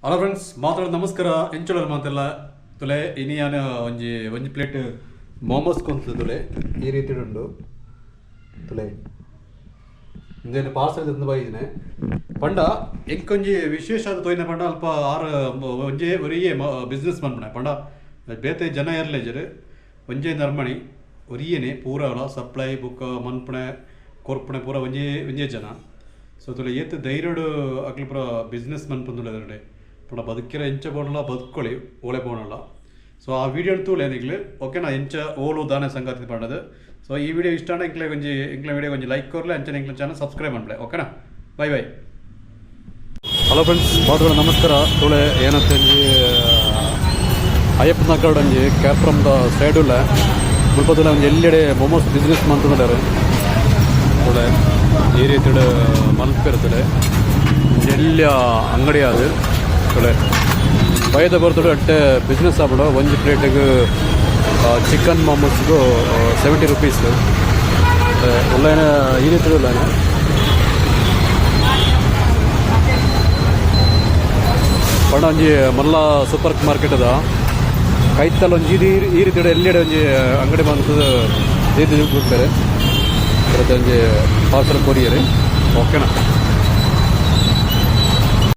Hello friends, ಮಾತಾಡ ನಮಸ್ಕಾರ. ಎಂಚೋಳರ್ ಮಾತೆಲ್ಲ? ತುಲೆ, ಇನಿಯಾನ ಒಂಜಿ ಒಂಜಿ ಪ್ಲೇಟ್ ಮೋಮೋಸ್ ಕೊಂತು. ತುಲೆ, ಈ ರೀತಿ ಉಂಡು. ತುಲೆ, ಇಂದೇನು ಪಾರ್ಸೆಲ್ ತಂದು ಬೈದಿನಿ. ಪಂಡ ಎಂಕೊಂಜಿ ವಿಶೇಷ ಆದ ತೋಯಿನ ಪಂಡ, ಅಲ್ಪ ಆರು ಒಂಜೇ ಒರಿಯೇ ಬಿಸ್ನೆಸ್ ಮನ್ಪುಣೆ. ಪಂಡ ಬೇತೆ ಜನ ಏರ್ಲೇಜರ್, ಒಂಜೇ ನರ್ಮಣಿ ಒರಿಯೇನೆ ಪೂರ ಸಪ್ಲೈ ಬುಕ್ಕ ಮನ್ಪುಣೆ ಕೊರ್ಪುಣೆ ಪೂರ ಒಂಜೇ ಒಂಜೇ ಜನ. ಸೊ ತುಲೆ, ಏತ್ ಧೈರ್ಯಡು ಅಕ್ಲು ಪೂರ ಬಿಸ್ನೆಸ್ ಮನ್ಪುಂದುಲ್ಲೆರ್. ಪಂಡ ಬದುಕಿರ ಎಂಚ ಬೋಡಲ ಬದುಕೊಳ್ಳಿ, ಓಳೆ ಬೋಡಲ್ಲ. ಸೊ ಆ ವಿಡಿಯೋ ತೂಲೆ ನಿಕ್ಲು, ಓಕೆನಾ? ಎಂಚ ಓಲು ದಾನೆ ಸಂಗತಿ ಪಂಡದು. ಸೊ ಈ ವಿಡಿಯೋ ಇಷ್ಟ ಆಂಡ ಎಂಕ್ಲೆ ಒಂಜಿ ಎಂಕ್ಲೆ ವಿಡಿಯೋ ಒಂಜಿ ಲೈಕ್ ಕೊರ್ಲೆ, ಅಂಚನೆ ಎಂಕ್ಲೆ ಚಾನಲ್ ಸಬ್ಸ್ಕ್ರೈಬ್ ಮನ್ಪಲೆ, ಓಕೆನಾ? Bye bye. Hello friends, ಮಾತುಗಳ ನಮಸ್ಕಾರ. ತುಳೆ, ಏನಂತ ಒಂಜಿ ಅಯ್ಯಪ್ಪ ನಗರ ಒಂಜಿ ಕ್ಯಾಪ್ರಮ್ದ ಸೈಡ್ ಉಲ್ಲ. ಮುಲ್ಪದುಲ ಒಂಜಿ ಎಲ್ಲೆಡೆ ಮೊಮೋಸ್ ಬಿಸ್ನೆಸ್ ಮಂತುಂದುಲ್ಲೆರ್. ತುಳೆ, ಈ ರೀತಿಡ್ ಮನ್ಪೆರ್. ತುಳೆ, ಒಂಜಿ ಎಲ್ಯ ಅಂಗಡಿ ಅದು. ತುಳೆ, ಬೈದ ಬರ್ತುಡು ಅಟ್ಟೆ ಬಿಸ್ನೆಸ್ ಆಪುಂಡು. ಒಂಜಿ ಪ್ಲೇಟಿಗೆ ಚಿಕನ್ ಮೊಮೋಸ್ಗು 70 ರುಪೀಸ್. ಉಲ್ಲೈನ ಈ ರೀತಿ ಉಲ್ಲೈನ. ಪಂಡ ಒಂಜಿ ಮಲ್ಲ ಸೂಪರ್ ಮಾರ್ಕೆಟ್ ಅದ. ಕೈತಲ್ ಒಂಜಿ ಈ ರೀತಿ ಎಲ್ಲೆಡೆ ಒಂಜಿ ಅಂಗಡಿ ಬಂತದ ರೀತಿ ಬಿಡ್ತಾರೆ. ಒಂಜಿ ಪಾರ್ಸಲ್ ಕೊರಿಯರ್, ಓಕೆನಾ?